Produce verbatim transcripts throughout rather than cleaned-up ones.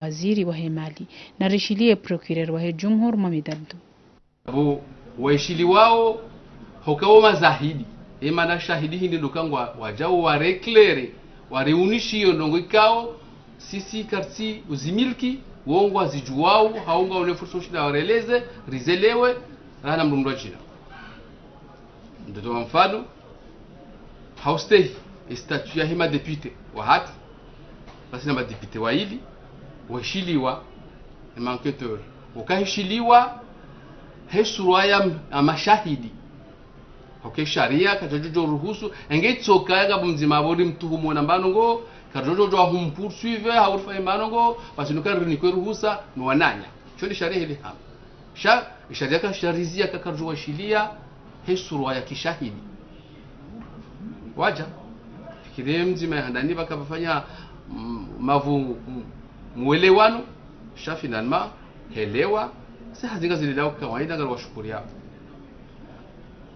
waziri wahe mali. Narishiliye procureur wahe jumhur Mohamed Abdou. Apvo waishiliwao, hukao mashahidi. Emana shahidi hindri ndo kangwa, wajao wareclaire, wareunishiyo ndrongoo ikao, sisi kartsi uzimiliki, wo ngwazijuwao, hau ngwaone fursa ushinda wareleze, rizelewe, rahana mdru mdru ajina. Ndo towa mfano, haustehi, e statut yahe madéputé wahatru, basi na madéputé waili, waishiliwa, e enquêteur. Ukaishiliwa, he surwa ya m-, ya mashahidi. Oke sharia, kajojo ruhusu, enge tsoka ya ngapvo mdzima apvo rimtuhumu na mbano ngo, kajojo humpoursuivre, hau rifanye mbano ngo, basi nuka rinikwe ruhusa, no wananya. Sho ndi sharia hili hama. Sha, sharia ka sharizia ka karjo waishiliya, he surwa ya kishahidi. Waja, fikiri mdzima ya handani pvaka pvafanya, mm, mavu, mm, mwelewano, sha finalement, helewa, se hazi ngazilelao kawaida ngari washukuriya.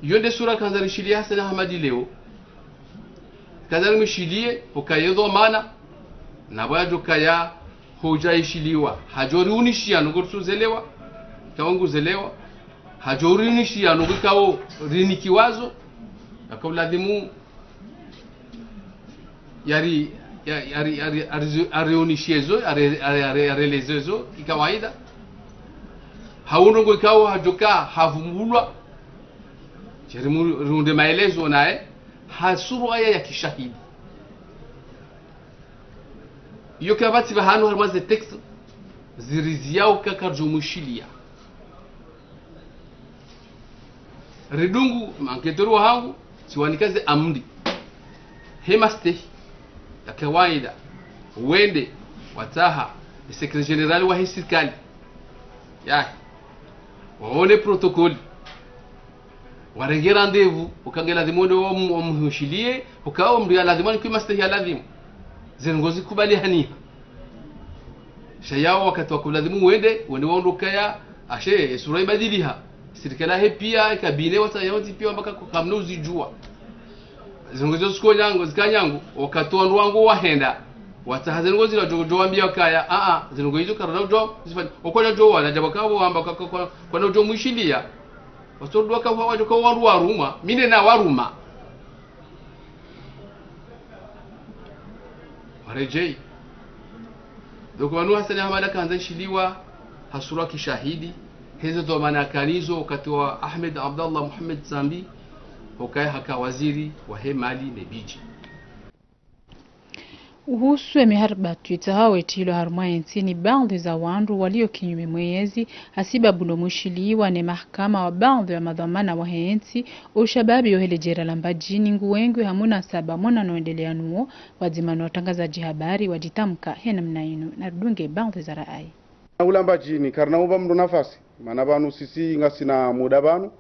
Iyo nde sura kandza rishiliya Hassan Ahmadi leo. Kandza rimwishiliye, ukaye dhwamana, na pvo yajo kaya hoja ishiliwa. Hajo riunishiya ndrongoo ritsuzelewa, kawangu zelewa. Hajo riunishiya ndrongoo ikao rinikiwazo, yaka ulazimu yari, ya-, yari, yari, yari, yariunishiyezo, yari, yari, yari, yarelezezo, kikawaida. Hau ndrongoo ikao hajo ka havumbulwa, yari mu-, riunde maelezo naye, ha surwa ya, ya kishahidi. Iyo kapvatsi pvahanu harimwa ze texte, ziriziao ka karjo mwishiliya. Ridungu, ma enquêteur wahangu, tsiwanika ze amri. He mastehi, ya kawaida, wende, watsaha, e secrétaire général wahe sirikali. Yahe, waone protocole. Warenge rendez-vous, uka nge lazimu wende wamu-, wamuhishiliye, ukao mdru ya lazimu anikwe mastehi ya lazimu. Ze ndrongoo zikubalihaniha. Sha yao wakati waka ulazimu wende, wende waono kaya, ashe, e sura ibadiliha. Sirikali yahe piya, e cabinet watsaha wontsi piya wamba ka kamna uzijuwa. Ze ndrongoo zo ziko nyangu, zika nyangu, wakati wandru wangu wahenda. Watsaha ze ndrongoo zila jo, jo wambiya kaya, a, a, ze ndrongoo izo karina ujo zifanya. Okoja jo wana, jabo kabo wamba ka, ka, ka, kwana ujo mwishiliya. Watsodua ka wajo ka wandru warumwa, mi nde na waruma. Warejei. Donc, pvanu Hassan Ahmada kandza ishiliwa, ha surwa kishahidi, hezo dhwamana kanazo, wakati wa Ahmed Abdallah Mohamed Sambi, hukaya haka waziri wahe mali ne budget. Uhusu e miharibatu itsahawo itilwe harumwa yentsi ni baadhwi za wandru walio kinyume mwe yezi, hasibabu no mwishiliwa ne mahakama wa baadhwi ya madhwamana wahe yentsi, o ushababi ohe le jera la Mbadjini nguwengwi ha munasaba mwana no endeleya nuwo, pvwadzima no watrangazadji habari wadjitamka he namna inu. Naridunge baadhwi za rayi. Ula Mbadjini, karina uba mndru nafasi, mana pvanu sisi ngasina muda pvanu,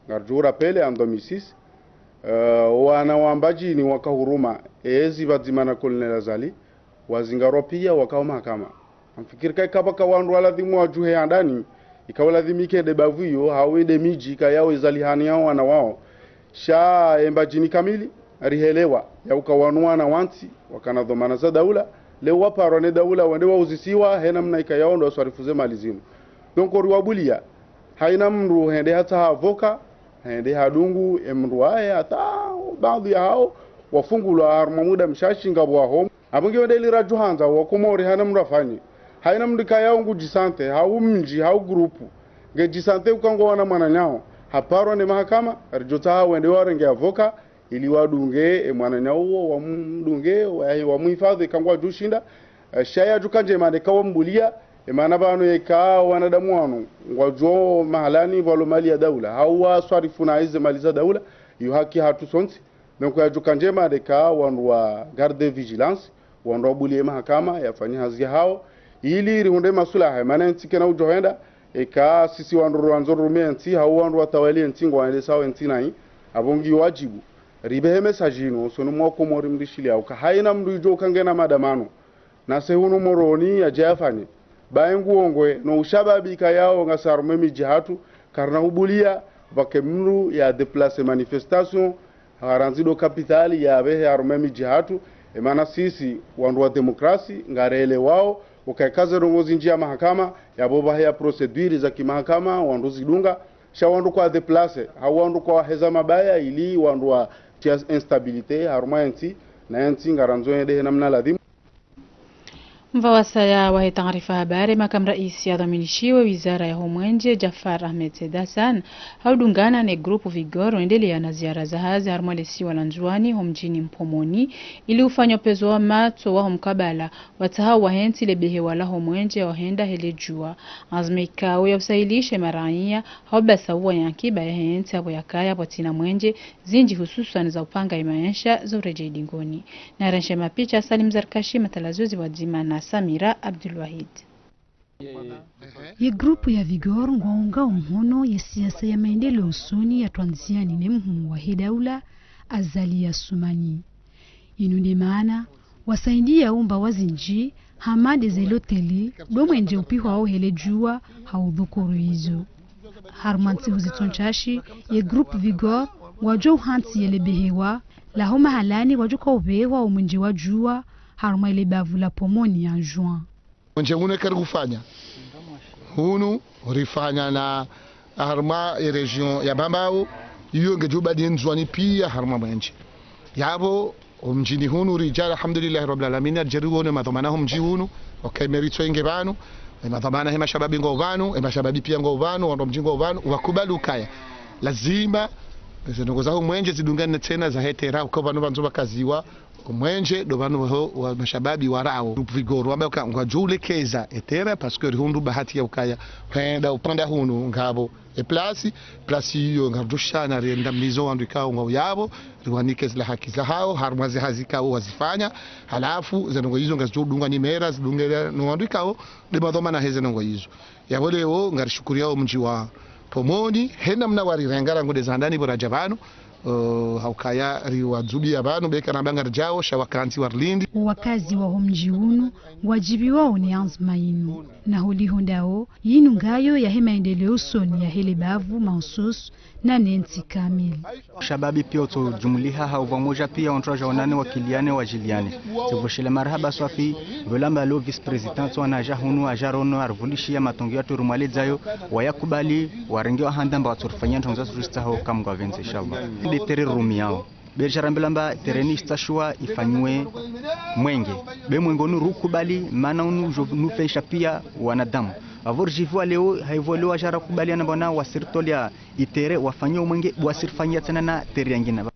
ngarijo rappeler en deux mille six, eh, wana wa Mbadjini waka huruma, ezi pvadzima na Colonel Azali, wazingarwa piya waka ho mahakama. Ngamfikiri ka ikapvo ka wandru walazimu wajuhe handani, ikao lazimu ike nde bavu iyo, hau nde midji, ikayao izalihani yao wana wao. Sha e Mbadjini kamili, rihelewa, ya uka wanu wana wantsi, wakana dhwamana za daula, leo waparwa ne daula, wende wauzisiwa, he namna ikayao ndo waswarifu ze mali zinu. Donc, oriwabuliya, haina mndru hende hatsaha avocat, hende hadungu, e mndru waye, hata baadhwi ya hao, wafungulwa harumwa muda mshashi ngapvo waho. Apvo ngiyo nde ili rajo handza, wa Komori haina mndru afanye. Haina mndru ikayao ngu djisante, hau mdji, hau groupe. Nge djisante uka ngo wana mwananyawo. Haparwa ne mahakama, rijotsaha wende warenge avocat, ili wadunge, e mwananyawo uwo, wamdunge, wa-, wamuhifadhwi, ika ngwajo shinda. Eh, sha yajo ka ndjema nde ka wambuliya, e mana pvanu yeka wanadamu wanu, ngwajo mahalani pvwalo mali ya daula. Hau waswarifu na ize mali za daula, iyo haki hatru sontsi. Donc, yajo ka ndjema nde ka wandru wa garde vigilance, wandru wabuliye mahakama, yafanye hazi yahao, ili rihundre masulaha, mana yentsi kena ujo henda, eka sisi wandru rwandzo rume yentsi, hau wandru watawali yentsi, ngwendesao yentsi nayi, apvo ngi wajibu. Ribehe message inu, osoni mwa Komori mrishiliya, uka haina mndru ijo uka ngena madamano. Nase hunu Moroni yaje yafanye. Baye nguongwe, no ushababi ikayao ngasi harumwa e midji hatru, karina ubuliya, pvake mndru ya déplacer manifestation, harandzi do capitale yabehe harumwa e midji hatru, e mana sisi, wandru wa démocratie, ngarelewao, Ukaeka ze ndrongoo zindji ya mahakama, yapvo pvahe ya procédure za kimahakama, wandru zidunga, sha wandru kwa déplacer, hau wandru kwa waheza mabaya, ili wandru watia instabilité harumwa yentsi, na yentsi ngarandzo yende he namna ladhimu. Mva wasaya wahe taarifa habari, makamu raisi yadhaminishiwe wizara ya homwenje, Jafar Ahmed Said Hassan, haudungana ne groupe Vigor, wendelea na ziara za hazi harumwa lesiwa la Ndzuani, homjini Mpomoni, ili ufanya upezo wa matso wa homkabala, watsahao wahentsi lebehewa la homwenje wahenda hele jua. Azma ikao ya usahilishe maraiya, haubasa uwa yankiba ya hentsi apvo yakaya pvwatsina mwenje, zindji hususwani za upanga imaesha za urejei dingoni. Narenshe mapicha Salim Zarkashi, matalazuzi wadzima na Samira Abdulwahid. Ye groupe ya Vigor ngwaunga umhono ye siasa ya maendeleo usoni ya twandziani ne mhuu wahe daula Azali Assoumani. Inu nde maana wasaidia umba wazindji hama de ze loteli do mwenje upihwao hele jua ha udhukuru izo. Harumwa ntsihu zitso ntsashi, ye groupe Vigor ngwajo uhantsi ye lebehewa laho mahalani wajo ka upehwa umwenje wa jua harumwa ile bavu la Pomoni ya Juin. Mwenje unu eka rikufanya hunu, rifanya na harumwa e région ya Bambao, iyo ngejo ubadi Ndzuani pia harumwa mwenje. Yapvo, omjini hunu rija, alhamdulillahi rabbil alamin, rija riwone madhwamana ho mji unu, okay, mairie tso inge pvanu, e madhwamana he mashababi ngwao pvanu, e mashababi pia ngwao pvanu, wandru wa mji ngwao pvanu, wakubali ukaya lazima ze ndrongoo za homwenje zidungane tsena za he terrain, uka pvanu pvandzo pvakaziwa omwenje, do pvanu pvaho wa mashababi warao. Groupe Vigor wamba uka ngwajo ulekeza e terrain, parce que rihundru bahati ya ukaya hwenda upande hunu ngapvo e place, place iyo ngarijo shana rienda mlizo wandru ikao ngwao yapvo, riwanike zila haki zahao, harumwa ze hazi ikao wazifanya, halafu ze ndrongoo izo ngazijo udungwa ni mera, zidungwe no wandru ikao de madhwamana he ze ndrongoo izo. Yapvo leo ngarishukuriao mji wa Pomoni, he namna warirenga rangu de za handani pvo raja pvanu, eh, ha ukaya riwadzubia pvanu, beka na banga rijao, sha wakantsi warilindi. Wakazi wa ho mji unu ngwajibiwao ne anzma inu. Na holiho ndao, yinu ngayo ya he maendeleo usoni ya hele bavu mahususu na ne ntsi kamili. Shababi pia utso jumuliha ha uvamoja pia wantru waja waonane, wakiliane, wajiliane. Tsevoshele marahaba swafi, pvo lamba lo vice-président tso anaja hunu, aja rono, arivulishia matongo ya turu mwaledzayo, wayakubali, warenge wahanda mba watsorifanyia ndrongoo za surista ho kamgwa pvendze, inshallah. Nde terrain rumiao. Be rija rambila mba terrain istashiwa ifanyiwe mwenge. Be mwenge unu rukubali, mana unu ujo nufesha pia wanadamu. Pvavo rijiviwa leo, haivo leo aja rakubaliana mba wana wasiritolea i terrain wafanye omwenge, wasirifanyia tsena na terrain yangina.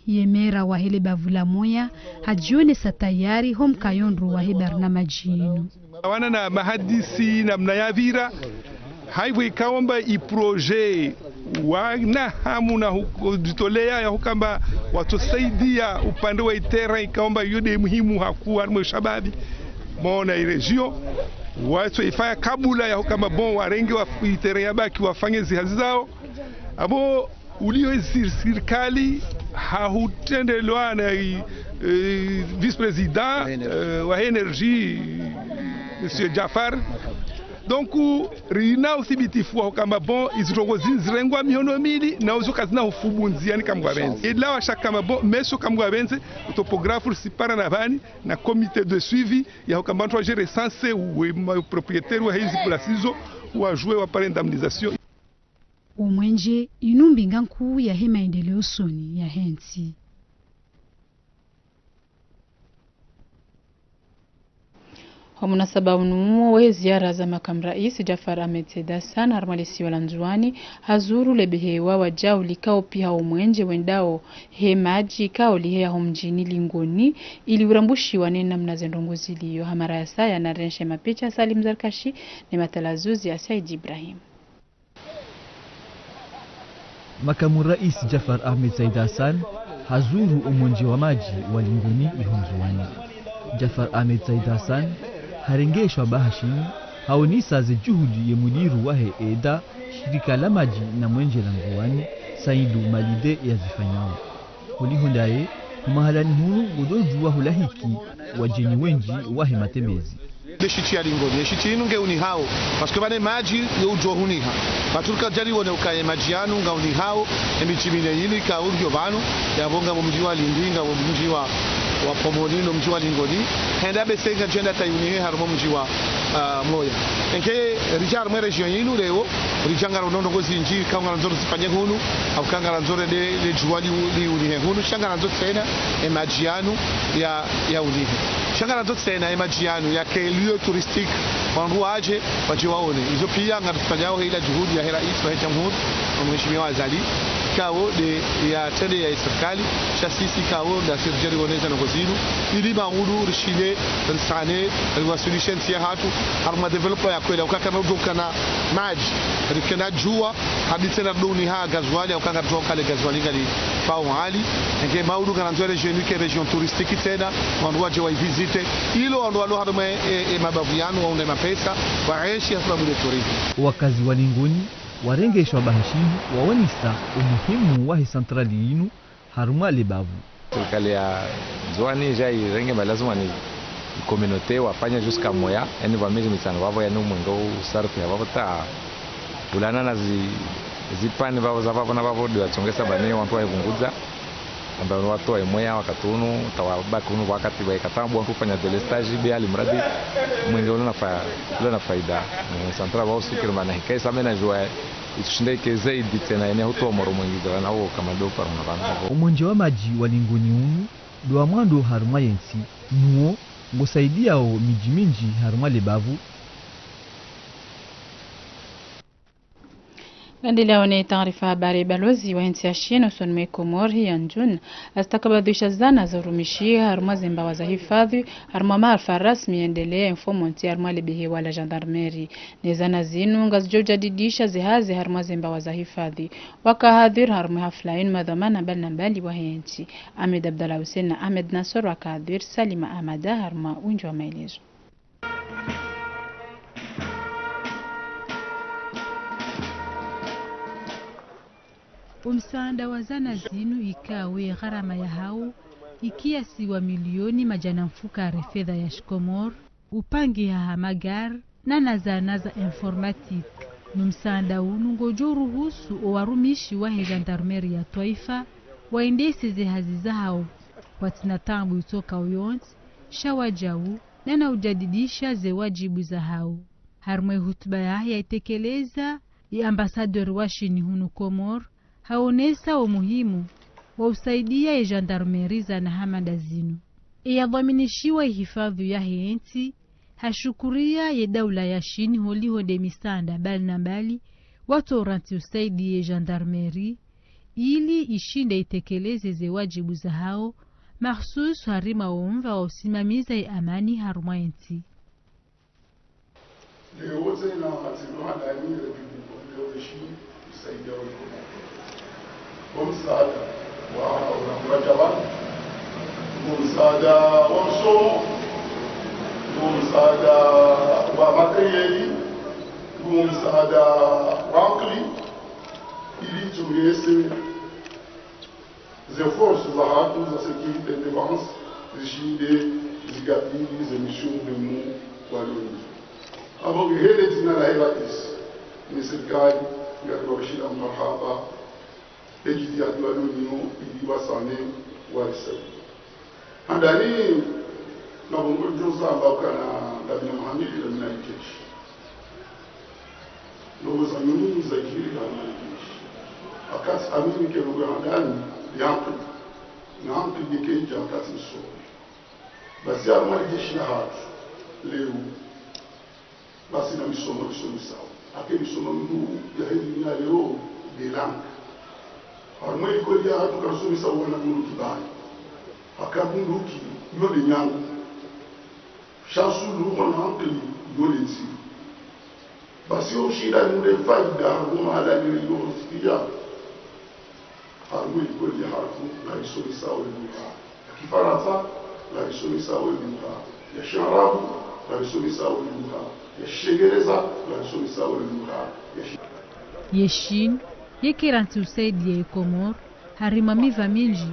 Ye mera wa hele bavu la Moya hajionesa tayari ho mkayo ndro wa he barnamaji inu. Wana na mahadisi namna ya pvira, haivo ikao mba i projet wana hamu na hu-, hujitolea ya hukamba watsosaidia upande wa i terrain ikao mba iyo de muhimu hakuu harumwa e shababi. Mona i région, watso ifanya kabula ya hukamba bon, warenge wa i terrain yabaki wafanye zihazi zao. Apvo ulio zi sirikali hahutrendelwa na i, eh, vice-président, eh, wa énergie, monsieur Jafar. Donc, rina uthibitifu wa hukamba bon, izi ndrongoo zinu zirengwa mihono mili, na uzo kazina ufubu ndziani kamgwa pvendze. Ila washa kamba bon, meso kamgwa pvendze, o topographe risipara na pvani, na comité de suivi, ya hukamba wantru waje recenser, we ma propriétaire wa hizi place izo, wajue wapare indemnisation. Omwenje inu mbinga nkuu ya he maendeleo usoni ya he ntsi. Ho munasaba unu wo wa he ziara za makamu raisi Jafar Ahmed Said Hassan harumwa lesiwa la Ndzuani, hazuru lebehewa wajau likao piha omwenje wendao he maji ikao liheya ho mjini Lingoni, ili urambushiwa ne namna ze ndrongoo zilio. Ha mara ya saya narenshe mapicha Salim Zarkashi ne matalazuzi ya Said Ibrahim. Makamu raisi Jafar Ahmed Said Hassan hazuru omwenje wa maji wa Lingoni iho Ndzuani. Jafar Ahmed Said Hassan harenge shwaba hashini, haonesa ze juhudi ye mudiru wa he eda, shirika la maji na mwenje la Ndzuani, Saidu Malide yazifanyao. Holiho ndaye, ho mahalani hunu ngodojua hulahiki wajeni wendji wa he matembezi. Ye shiti ya Lingoni, ye shiti inu nge unihao, parce que pvane maji yo ujo huniha. Pvatsu rika jari wone ukaye maji yanu nga unihao, e midji mine yili ka urio pvanu, yapvo ngapvo mdji wa Lindi, ngapvo mdji wa, wa Pomoni, no mdji wa Lingoni. Henda bese nga jenda tayunihe harumwa mdji wa, Ah, moya. Enke ridja harumwa e région yinu leo, ridja ngarandzo ndrongoo zindji, ikao ngarandzo rizifanye hunu, au ikao ngarandzo rende le djuwa li, liunihe hunu, sha ngarandzo tsena e madji yanu ya, yaunihe. Sha ngarandzo tsena e madji yanu yake lieu touristique, wandru wadje, wadje waone. Izo pia ngarizifanyao he ila juhudi yahe rais wahe jamhuri, mheshimiwa Azali, ikao nde yatrende ya sirikali, sha sisi ikao ndasi ridje rione ze ndrongoo zinu, ili maudu rishinde, risane, riwaswilishe ntsi yahatru harumwa développement ya kweli, ukaya kana udjo kana madji, rikena djuwa, hadi tsena ndo uniha gazwali, au ikao ngaridjo kale gazwali ngali pvao hali. Enke maudu ngarandzo e région yinu ike région touristique tsena, wandru wadje waivisite, ili wandru walo harumwa e, e, e mabavu yanu, waunde mapesa, waenshi hasababu nde tourisme. Wakazi wa Lingoni warenge shwabahashini waonesa umuhimu wahe centrale yinu harumwa le bavu. Sirikali ya Ndzuani dja irenge malazimu ni communauté wafanya jusqu'à moya, yani vwa mezi mitsanu vavo, yani umwenga usarifiha vavo ta ulana na zi, zipani vavo za vavo na vavo, nde watsongesa bane wandru waivungudza. Amba wandru watowa e moya wakati unu, ta wabaki unu wakati wa ikatambwa wandru ufanya délestage, be alimradi umwenga ule na fa, ule na faida. Ni centrale vavo sikiri mana hikaisa mena djuwa itsushinda ike zaidi tsena yene hutowa moro mwingi zala na uwo kama ndo parumwa vanu. Umwenje wa madji wa Lingoni unu, ndo wa mwando harumwa ye ntsi, nuwo ngusaidiao midji mindji harumwa le bavu. Ngarendeleao ne taarifa habari. Balozi wa he ntsi ya Shine usoni mwe Komori, Yan Jun, astakabadhisha zana za urumishiha harumwa ze mbawa za hifadhi, harumwa maafa rasmi yaendelea mfumontsi harumwa le behewa la gendarmerie. Ne zana zinu ngazidjo ujadidisha ze hazi harumwa ze mbawa za hifadhi. Waka hadhwir harumwa hafla yinu madhwamana mbali na mbali wa he ntsi. Ahmed Abdallah Hussein na Ahmed Nassor waka hadhwir, Salima Ahmada harumwa windji wa maelezo. Umsaanda wa zana zinu ikao ye gharama yahao ikiasi wa milioni madjana mfukare fedha ya Shikomori, upangiha ha magari, na na zana za informatique. No msaanda unu ngodjo uruhusu o warumishi wa he gendarmerie ya twaifa waendese ze hazi zahao kwatsina taabu itsoka uyontsi, sha wadjau, na na ujadidisha ze wadjibu zahao. Harumwa ye hutuba yahe yaitekeleza, ye ambassadeur wa Shine hunu Komori, haonesa o muhimu wa usaidia ye gendarmerie zana hama nda zinu. Ye yadhwaminishiwa ye hifadhi ya he ntsi, hashukuria ye daula ya Shine holiho nde misaanda mbali na mbali, watso urantsi usaidia ye gendarmerie, ili ishinde itekeleze ze wadjibu zahao, mahsusu harumwa o mva wa usimamiza ye amani harumwa ye ntsi. Leo tsena, tsena handani, République Populaire de Chine isaidia wa Komori. Wo msaada wa, wa, wa jabani, wo msaada wa msomo, wo msaada wa matériel, wo msaada wa ankili, ili tsongese ze forces zahatru za sécurité et défense zishinde zikabili ze missions muhimu walio nazo. Amba nge he le dzina la he rais ne sirikali, ngari wabishira marahaba, ye jitihadi walio nayo ili wasane warisaidie. Handani, na bongo djoza amba ukana Dlamini Mohamed, Dlamini Keshi. Ndrongoo za nyunyi za ikiri kana ikishi. Wakati amini ke ndrongoo ya handani, ya ankili. Na ankili yeke idja wakati msomo. Basi harumwa le jeshi lahatru, leo. Basi na misomo risomesao. Hake misomo mikuu ya he dunia leo, nde langue. Harumwa ye likoli yahatru karisomesa wana bunduki bahi. Haka bunduki, yo nde nyangu. Sha suluhu mwana ankili, yo nde ndziya. Basi yo ushinda nde faida, harumwa mahala nde yo usikia. Harumwa ye likoli yahatru, ngarisomesao ye lugha ya Kifarantsa, ngarisomesao ye lugha ya Shiarabu, ngarisomesao ye lugha ya Shingereza, ngarisomesao ye lugha ya Shi- Ye Shine, yeke irantsi usaidia ye Komori, harumwa miva mindji,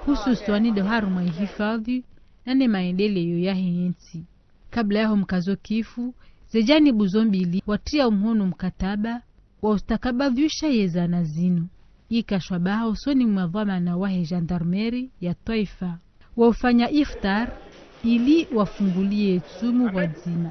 hususwani ndo harumwa ye hifadhi, na ne maendeleo ya he ntsi. Kabla yaho mkazo kifu, ze janibu zo mbili watria umuhono mkataba wa ustakabadhisha ye zana zinu. Ika shwabaha usoni mwa dhwamana wa he gendarmerie ya twaifa. Wa ufanya iftar ili wafungulie tsumu pvwadzima.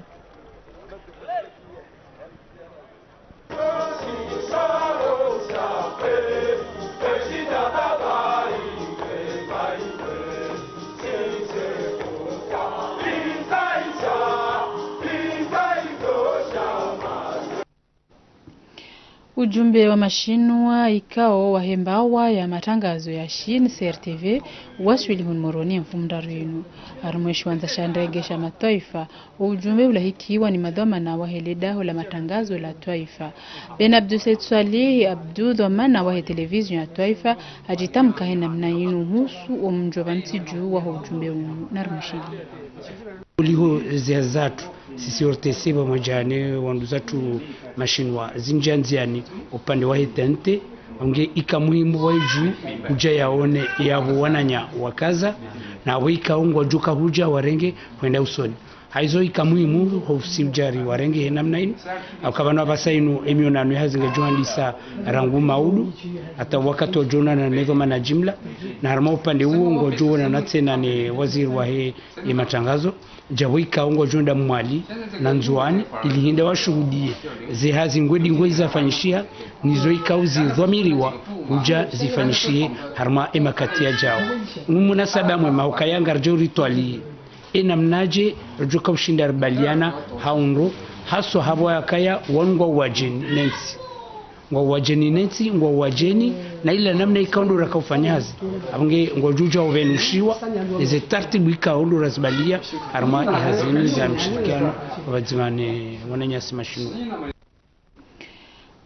Ujumbe wa mashinwa ikao wahe mbawa ya matangazo ya Shine, C R T V, waswili hunu Moroni mfumoraru inu. Harumwa eshiwandza sha ndege sha matwaifa, ujumbe ulahikiwa ni madhwamana wahe ledaho la matangazo la twaifa. Ben Abdou Said Swalihi Abdou, dhwamana wahe televizio ya twaifa, hajitamka he namna inu uhusu omdjo pvantsi dju waho ujumbe unu, narimushiliye. Uliho ziha zatru, sisi O R T C pvamoja ne wandru zatru mashinwa, zinjia ndziani upande wahe T N T, onge ika muhimu waidju, hudja yaone yapvo wananya wakaza, na apvo ikao ngwadjoka hudja warenge hwenda usoni. Haizo ika muhimu ho usi udjari warenge he namna inu. Hauka pvanu apvasa inu emionano ya hazi ngedjo handisa rangu maudu, hata wakati wadjo onana ne dhwamana jimla, na harumwa upande uwo ngwadjo onana tsena ne waziri wahe ye matangazo, djapvo ikao ngwadjo enda Mwali na Ndzuani, ili hindri washuhudiye ze hazi ngwedingo izafanyishiha, nizo ikao zidhwamiriwa hudja zifanyishihe harumwa emakati yadjao. Umunasaba mwema ukaya ngaridjo ritwaliye enamnadje ridjoka ushinda ribaliana ha undro, haswa hapvo yakaya wanu ngwao wadjeni ne ntsi. Ngwao wadjeni ne ntsi, ngwao wadjeni, na ila namna ikao ndo raka ufanya hazi. Apvo nge ngwadjo udja upvenushiwa, eze taratibu ikao ndo razibalia, harumwa ye hazi inu za mshirikiano, pvadzima ne wananyasi mashinwa.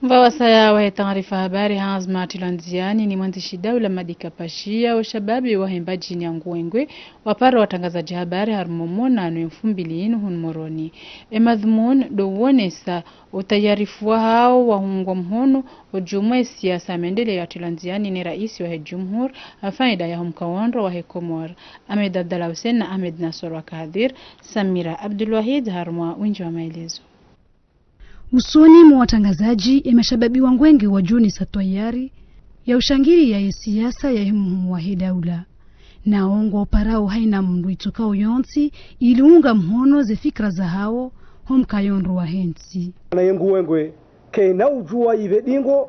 Mva wasaya wahe taarifa habari, Hans Martin Landziani, ni mwandzishi daula Madi Kapashia, oshababi wahe Mbadjini ya Ngwengwe, wapara watrangazadji habari harumwa monano ye mfumbili inu hunu Moroni. Emadhumuni ndo uonesa utayarifu wahao wa hungwa mhono ojumwa esiasa ya maendeleo ya Tilandziani ne raisi wahe jumhur, ha faida yaho mkaondro wahe Komori. Ahmed Abdallah Hussein na Ahmed Nasor wa Kahadir, Samira Abdulwahid harumwa windji wa maelezo. Usoni mwa watrangazadji, emashababi wa Ngwengwe wadjionesa twayari ya ushangiriya ye siasa yahe mhuu wahe daula. Nao ngwaparao haina mndru itsokao yontsi ili unga mhono ze fikira zahao ho mkaondro wahe ntsi. Na ye Ngwengwe kayina udjuwa ipve dingo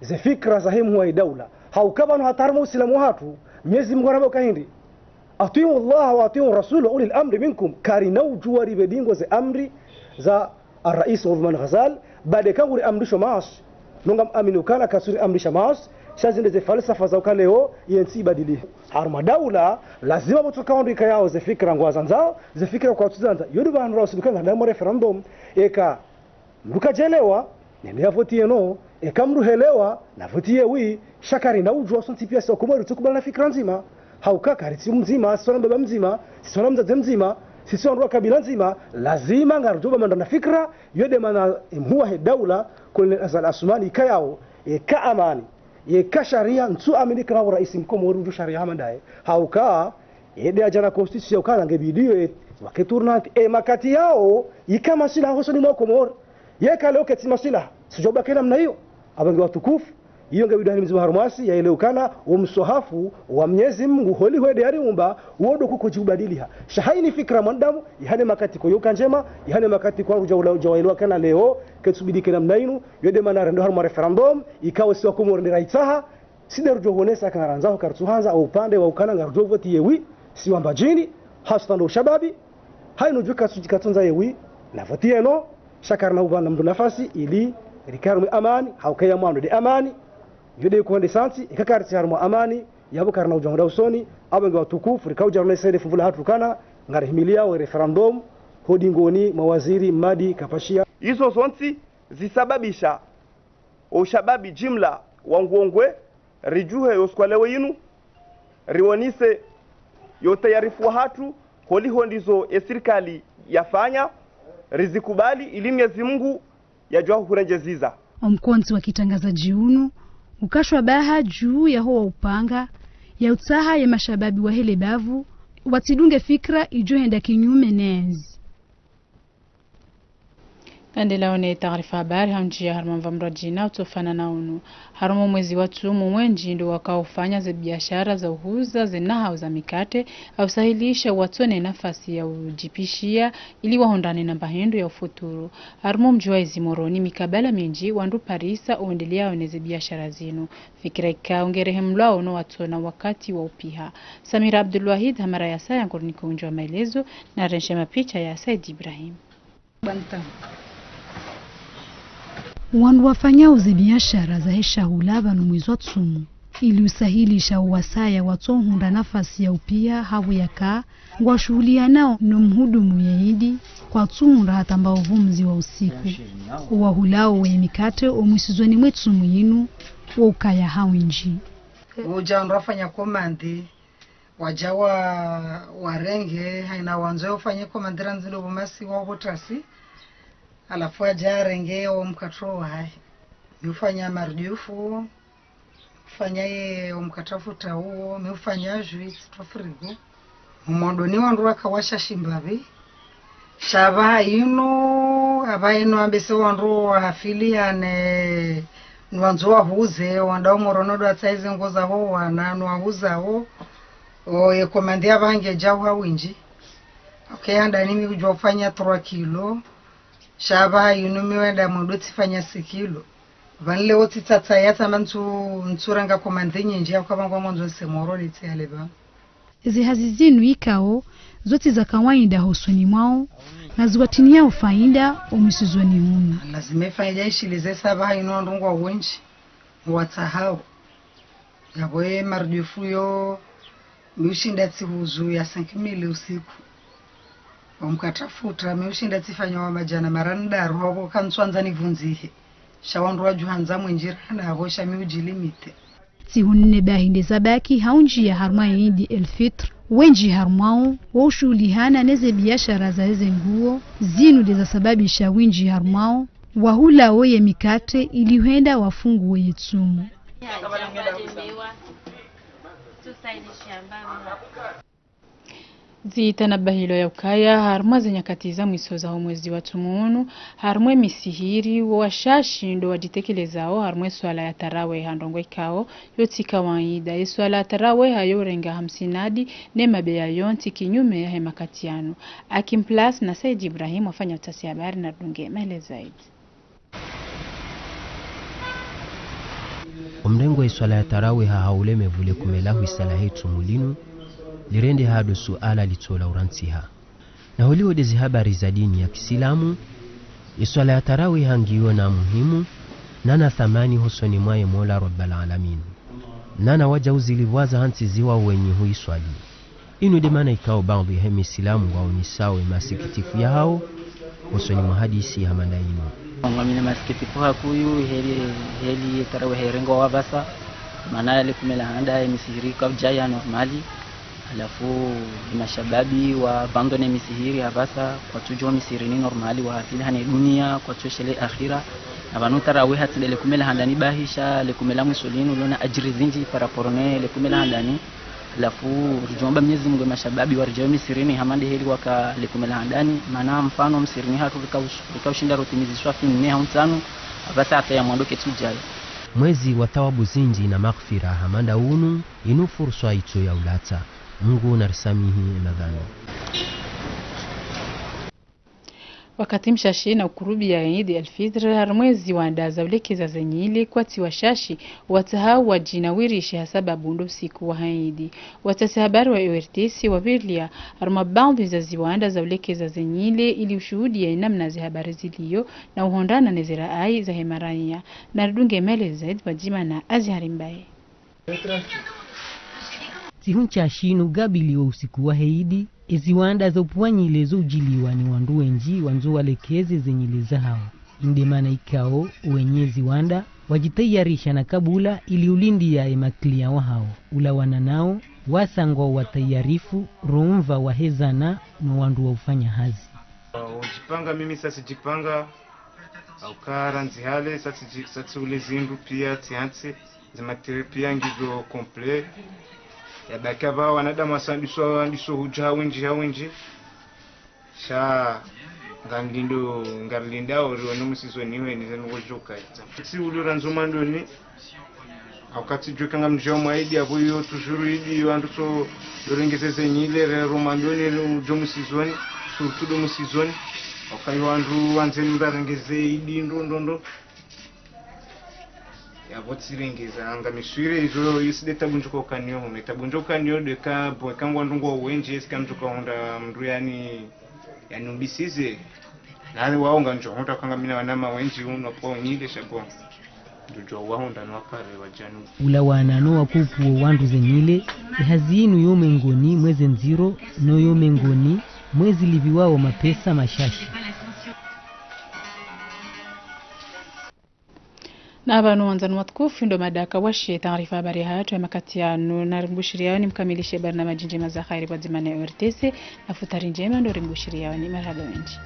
ze fikira zahe mhuu wahe daula. Hauka pvanu hata harumwa usilamu wahatru, Mnyezi Mngu haramba uka hindri: أطيعوا الله وأطيعوا الرسول وأولي الأمر منكم. Karina udjuwa ripve dingo ze amri za Ar-Rais Othman Ghazal, bade kanguri amrisho maasi. Nonga mwamini ukana kasuri amrisha maasi, sha zinde ze falsafa za uka leo ye ntsi ibadilihe. Harumwa daula, lazima pvotsoka wandru ikayao ze fikira ngwazandzao, ze fikira kwatsudzandza. Yo ndo pvanu rausuluka nga harumwa referendum, eka mndru kadjelewa, nende yavotiye non, eka mndru helewa, navotiye oui, sha karina udjuwa sontsi piya si Wakomori tsukubali na fikira ndzima. Hauka karitsi mdzima, sisi wana mbaba mdzima, sisi wana mdzadze mdzima, sisi wandru wa kabila ndzima, lazima ngaridjo bamanda na fikira, yo nde mana mhuu wahe daula, Colonel Azali Assoumani, ikayao, eka amani, eka sharia, ntsu amini kana pvo raisi mkomori udjo sharia hama ndaye. Hauka, yende yadja na constitution ukana nge bidiyo, e, wake tournante, e, makati yao, ika masilaha hosoni mwa Komori. Yeka leo ketsi masilaha, sudjo baki namna iyo. Apvo nge watukufu, iyo nge bidi hani mdzima harumwasi, yaelewe ukana, wo mswahafu wa Mnyezi Mngu, holiho yende yariumba, wo ndo kukodji ubadiliha. Sha haina fikira mwanadamu, ihane makati koyoka ndjema, ihane makati kwandru dja ula, dja waelewa ukana leo, ketsubidi ke namna inu, yo nde mana rendo harumwa referendum, ikao si Wakomori nde raitsaha, si nde rudjo honesa kana randzaho karitsuhandza, o upande wa ukana ngaridjo votiye oui, si wa Mbadjini, haswa ndo ushababi, haina udjuwa katsu, katsundza ye oui, navotiye non, sha karina upvana mndru nafasi, ili rike harumwa amani, hauka ya mwando nde amani, yo nde iko hende santsi, ika karitsi harumwa amani, yapvo karina udjo hwenda usoni, apvo nge watukufu, rika udja rune sende fumvu lahatru ukana, ngarihimiliyao e referendum, ho dingoni mwa waziri Madi Kapashia. Izo zontsi zisababisha o ushababi jimla wa Ngwengwe, ridjuhe yo siku ya leo inu, rionese yo utayarifu wahatru, holiho ndizo e sirikali yafanya, rizikubali, ili Mnyezi Mngu yadjuwa hurendjeziza. Omkondzi wa kitrangazadji unu, ukashwa baha dju yaho wa upanga, ya utsaha ye mashababi wahe le bavu, watsidunge fikira idjo henda kinyume ne ntsi. Ngarendeleao ne taarifa habari, ha undjia harumwa mva mradjina utsofanana na unu. Harumwa mwezi wa tsumu wendji ndo wakao ufanya ze biashara za uhuza ze nahau za mikate, ha usahilisha watsone nafasi ya udjipishia ili wahundrane na mbahindru ya ufuturu. Harumwa mdji wa ezi Moroni mikabala mindji wandru parisa uendeleao ne ze biashara zinu. Fikira ikao ngerehemlwao no watsona wakati wa upiha. Samira Abdulwahid, ha mara ya saya ngorinika undji wa maelezo, na renshe mapicha ya Said Ibrahim. Wandru wafanyao ze biashara zahe shahula pvanu mwezi wa tsumu, ili usahilisha uwasaya watsohundra nafasi ya upia hapvo yaka ngwashuhulianao no mhudumu ye idi, kwatsuhundra hata mba uvumzi wa usiku. Uwahulao we mikate omwisizoni mwe tsumu yinu, wo ukaya ha windji. Udja wandru wafanya komandi, wadja wa, warenge, haina wandzo ufanye komandi randzi ndo pvo masi wa pvo tasi, halafu wadja warenge wo mkatre wahahe. Mi ufanya marjufu, ufanya ye wo mkatre wa futa uwo, mi ufanya jus, tsi twa frigo. Umwandoni wandru waka washashi mbapvi. Sha pvahanu, apvaha inu ambese wandru wahafiliane, ni wandzo wahuze, wandao Moroni ndo watsahe ze nguo zaho wana, ni wahuzao. O, ye komandi apvaha ngedjao ha windji. Ok, handani mi udjuwa ufanya trois kilos. Sha pvahanu mi wenda mwendo tsifanya six kilos. Pvanu leo tsitsatsa yatsa mantsu, ntsuranga komandi nyindji, yauka pvangwa mwandzo nse Moroni tsi yale pvanu. Ezi hazi zinu ikao, zo tsi za kawaida hosoni mwao, na ziwatiniao faida omwisizoni hunu. Lazima ifaida ishilize sa pvahanu wandru ngwao wendji, watsahao. Yapvo ye marjufu yo, mi ushinda tsihuzu ya cinq mille usiku. Wo mkatre wa futa, mi ushinda tsifanya wa madjana mararu ndraru, hapvo kantsuandza nivundzihe. Sha wandru wadjuhandza mwendji rahana, hapvo sha mi udjilimite. Tsihu nne bahi nde zabaki ha undjia harumwa ye idi el fitr, wendji harumwao wo ushuhulihana neze biashara zaheze nguo, zinu nde zasababisha wendji harumwao wahulao ye mikate ili hwenda wafunguwe ye tsumu. Zitanabahilo ya ukaya, harumwa ze nyakati za mwiso zaho mwezi wa tsumu unu, harumwa e misihiri, wo washashi ndo wadjitekelezao harumwa e swala ya taraweha, ndrongoo ikao yo tsi kawaida. E swala ya taraweha yo urenga ha msinadi ne mabeya yontsi kinyume yahe makati yanu. Hakim Plus na Said Ibrahim wafanya utafiti habari na ridunge maelezo zaidi. Omrengo wa iswala ya taraweha ha ulemevu le kume la hwisa lahe tsumu linu, lirendeha ndo suala litsola urantsiha. Na holiho nde ze habari za dini ya kisilamu, iswala ya taraweha ngiyo na muhimu, na na thamani hosoni mwaye Mola Rabbal Alamin. Na na wadja uzilipvwaza hantsi ziwa wenyi huiswali. Inu nde mana ikao baadhwi yahe misilamu waonesao e masikitifu yahao, hosoni mwa hadisi hama nda inu. Ngamina masikitifu hakuu, heli, heli taraweha irengwa wapvasa, mana le kume la handa e misihiri kaudjaya normali, halafu e mashababi wa abandonné e misihiri hapvasa, kwatsudjo misihirini normali, wahafilihana e dunia, kwatsushele akhira. Na pvanu taraweha tsi nde le kume la handani bahi, sha le kume la mwiso linu lona adjiri zindji par rapport ne le kume la handani. Halafu ridjomba Mwenyezi Mungu e mashababi waridjayo misihirini hama nde heli waka le kume la handani, mana mfano msihirini hatru rika us-, rika ushinda rotimizi swafi nne hau ntsanu, hapvasa hata ya mwando ketsudjaya. Mwezi wa thawabu zindji na maghfira hama nda unu, inu furswa itso ya ulatsa. Mungu narisamihi e madhambi. Wakati mshashi na ukurubia Eid el-Fitr, harumwa e ziwanda za ulekeza ze nyile kwatsi washashi watsahao wadjinawirishe ha sababu ndo usiku wa Eid. Watafiti habari wa O R T C wavirilia harumwa baadhwi za ziwanda za ulekeza ze nyile ili ushuhudia e namna ze habari zilio na uhondana ne ze raai zahe maraya. Na ridunge maelezo zaidi pvwadzima na Azhari Mbaye. Tsihu nshashi nu gabiliwa usiku wa Eid, e ziwanda za upvua nyile zo udjiliwa ni wandru wendji wandzo walekeze ze nyile zahao. Inde mana ikao wenye ziwanda wadjitayarisha na kabula ili ulindia e makliya wahao. Ulawana nao, wasa ngwao watayarifu, romva wahezana no wandru wa ufanya hazi. Udjipanga, mimi sa tsidjipanga, hauka randzi hale, sa tsidji-, sa tsiule zindru pia, tsihantsi, ze matériel pia ngizo complet. Yabaki apva wanadamu wasa ndiso, ndiso hudja ha wendji, ha wendji. Sha, ngamlindo, ngarilindao, rione omwisizoni iwe, nize nungo djoka. Tsiule randzo mwandoni, hauka tsidjuwa eka ngamdjao mwa Eid, apvo iyo toujours Eid, iyo wandru tso, yorengeze ze nyile, rero mwandoni, udjo mwisizoni, surtout ndo mwisizoni. Hauka iyo wandru wandzeni mbarengeze Eid, ndo, ndo, ndo. Yapvo tsirengeza, ngamiswire izo, iyo tsi nde tabu ndjoka ukaniyo, ne tabu ndjoka ukaniyo nde ka, bon, eka ngwandru ngwao wendji, est-ce que ngamdjoka hundra mndru yani, yani umbisize. Nani waonga njo honda kanga mina wanama wenji uno po nyile shabo. Ndudjo wahonda no wapare wa janu. Ula wana no wakuku wo wandru ze nyile, ehazi inu yo mengoni mweze ndziro, no yo mengoni mwezi liviwao mapesa mashashi. Na pvanu wandzani watukufu ndo madaka washe taarifa habari hatru ya makati yanu, na rimbushiriyani mkamilishe barnamaji ndjema za kheri pvwadzima ne O R T C, na futari ndjema ndo rimbushiriyani, marahaba wendji.